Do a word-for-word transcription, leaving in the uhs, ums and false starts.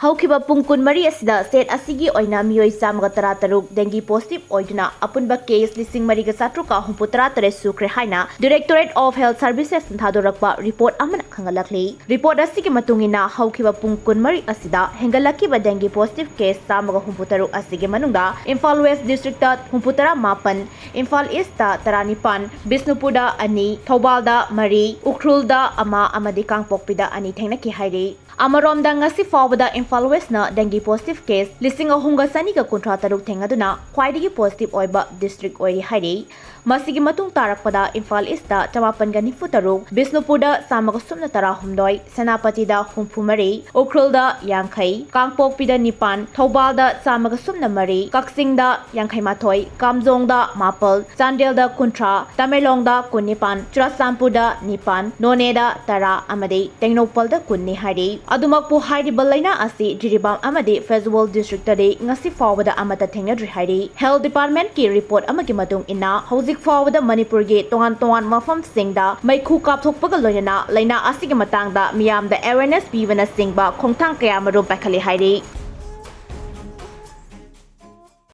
ꯍꯧꯈꯤꯕ ꯄꯨꯡ ꯀꯨꯟꯃꯔꯤ ꯑꯁꯤꯗ state ꯑꯁꯤꯒꯤ ꯑꯣꯏꯅ ꯃꯤꯑꯣꯏ ꯆꯥꯝꯃꯒ ꯇꯔꯥꯇꯔꯨꯛ dengue positive ꯑꯣꯏꯗꯨꯅ ꯑꯄꯨꯟꯕ case ꯂꯤꯁꯤꯡ ꯃꯔꯤꯒ ꯆꯥꯇ꯭ꯔꯨꯛꯀ ꯍꯨꯝꯐꯨꯇꯔꯥ ꯇꯔꯦꯠ ꯁꯨꯈ꯭ꯔꯦ ꯍꯥꯏꯅ Directorate of Health Servicesꯅ ꯊꯥꯗꯣꯔꯛꯄ report ꯑꯃꯅ ꯈꯪꯍꯜꯂꯛꯂꯤ꯫ Report ꯑꯁꯤꯒꯤ ꯃꯇꯨꯡ ꯏꯟꯅ ꯍꯧꯈꯤꯕ ꯄꯨꯡ ꯀꯨꯟꯃꯔꯤ ꯑꯁꯤꯗ ꯍꯦꯟꯒꯠꯂꯛꯈꯤꯕ dengue positive case ꯆꯥꯝꯃꯒ ꯍꯨꯝꯐꯨꯇꯔꯨꯛ ꯑꯁꯤꯒꯤ ꯃꯅꯨꯡꯗ Imphal West Districtꯇ ꯍꯨꯝꯐꯨꯇꯔꯥ ꯃꯥꯄꯟ, Imphal Eastꯇ ꯇꯔꯥꯅꯤꯄꯥꯟ, ꯕꯤꯁꯅꯨꯄꯨꯔꯗ ꯑꯅꯤ, ꯊꯧꯕꯥꯜꯗ ꯃꯔꯤ, ꯎꯈ꯭ꯔꯨꯜꯗ ꯑꯃ ꯑꯃꯗꯤ ꯀꯥꯡꯄꯣꯛꯄꯤꯗ ꯑꯅꯤ ꯊꯦꯡꯅꯈꯤ ꯍꯥꯏꯔꯤ꯫ ꯑꯃꯔꯣꯝꯗ, ꯉꯁꯤ ꯐꯥꯎꯕꯗ ꯏꯝꯐꯥꯜ ꯋꯦꯁꯅ dengue positive case ꯂꯤꯁꯤꯡ ꯑꯍꯨꯝꯒ ꯆꯅꯤꯒ ꯀꯨꯟꯊ꯭ꯔꯥ ꯇꯔꯨꯛ ꯊꯦꯡꯅꯗꯨꯅ ꯈ꯭ꯋꯥꯏꯗꯒꯤ positive ꯑꯣꯏꯕ district ꯑꯣꯏꯔꯤ ꯍꯥꯏꯔꯤ꯫ ꯃꯁꯤꯒꯤ ꯃꯇꯨꯡ ꯇꯥꯔꯛꯄꯗ ꯏꯝꯐꯥꯜ ꯏꯁꯇ ꯆꯃꯥꯄꯟꯒ ꯅꯤꯐꯨ ꯇꯔꯨꯛ, ꯕꯤꯁꯅꯨꯄꯨꯔꯗ ꯆꯥꯝꯃꯒ ꯁꯨꯞꯅ ꯇꯔꯥꯍꯨꯝꯗꯣꯏ, ꯁꯦꯅꯥꯄꯇꯤꯗ ꯍꯨꯝꯐꯨ ꯃꯔꯤ, ꯎꯈ꯭ꯔꯨꯜꯗ ꯌꯥꯡꯈꯩ, ꯀꯥꯡꯄꯣꯛꯄꯤꯗ ꯅꯤꯄꯥꯟ, ꯊꯧꯕꯥꯜꯗ ꯆꯥꯝꯃꯒ ꯁꯨꯞꯅ ꯃꯔꯤ, ꯀꯛꯆꯤꯡꯗ ꯌꯥꯡꯈꯩ ꯃꯥꯊꯣꯏ, ꯀꯥꯝꯖꯣꯡꯗ ꯃꯥꯄꯜ, ꯆꯥꯟꯗꯦꯜꯗ ꯀꯨꯟꯊ꯭ꯔꯥ, ꯇꯃꯦꯡꯂꯣꯡꯗ ꯀꯨꯟꯅꯤꯄꯥꯟ, ꯆꯨꯔꯥꯆꯥꯟꯄꯨꯔꯗ ꯅꯤꯄꯥꯟ, ꯅꯣꯅꯦꯗ ꯇꯔꯥ ꯑꯃꯗꯤ ꯇꯦꯡꯅꯧꯄꯜꯗ ꯀꯨꯟꯅꯤ ꯍꯥꯏꯔꯤ꯫ ꯑꯗꯨꯃꯛꯄꯨ ꯍꯥꯏꯔꯤꯕ ꯂꯩꯅꯥ ꯑꯁꯤ ꯖꯤꯔꯤꯕꯥꯝ ꯑꯃꯗꯤ ꯐꯦꯖꯋꯜ districtꯇꯗꯤ ꯉꯁꯤ ꯐꯥꯎꯕꯗ ꯑꯃꯠꯇ ꯊꯦꯡꯅꯗ꯭ꯔꯤ ꯍꯥꯏꯔꯤ꯫ Health Departmentꯀꯤ report ꯑꯃꯒꯤ ꯃꯇꯨꯡ ꯏꯟꯅ, ꯍꯧꯖꯤꯛ ꯐꯥꯎꯕꯗ ꯃꯅꯤꯄꯨꯔꯒꯤ ꯇꯣꯉꯥꯟ ꯇꯣꯉꯥꯟꯕ ꯃꯐꯝꯁꯤꯡꯗ ꯃꯩꯈꯨ ꯀꯥꯞꯊꯣꯛꯄꯒ ꯂꯣꯏꯅꯅ ꯂꯩꯅꯥ ꯑꯁꯤꯒꯤ ꯃꯇꯥꯡꯗ ꯃꯤꯌꯥꯝꯗ awareness ꯄꯤꯕꯅꯆꯤꯡꯕ ꯈꯣꯡꯊꯥꯡ ꯀꯌꯥꯃꯔꯨꯝ ꯄꯥꯏꯈꯠꯂꯤ ꯍꯥꯏꯔꯤ꯫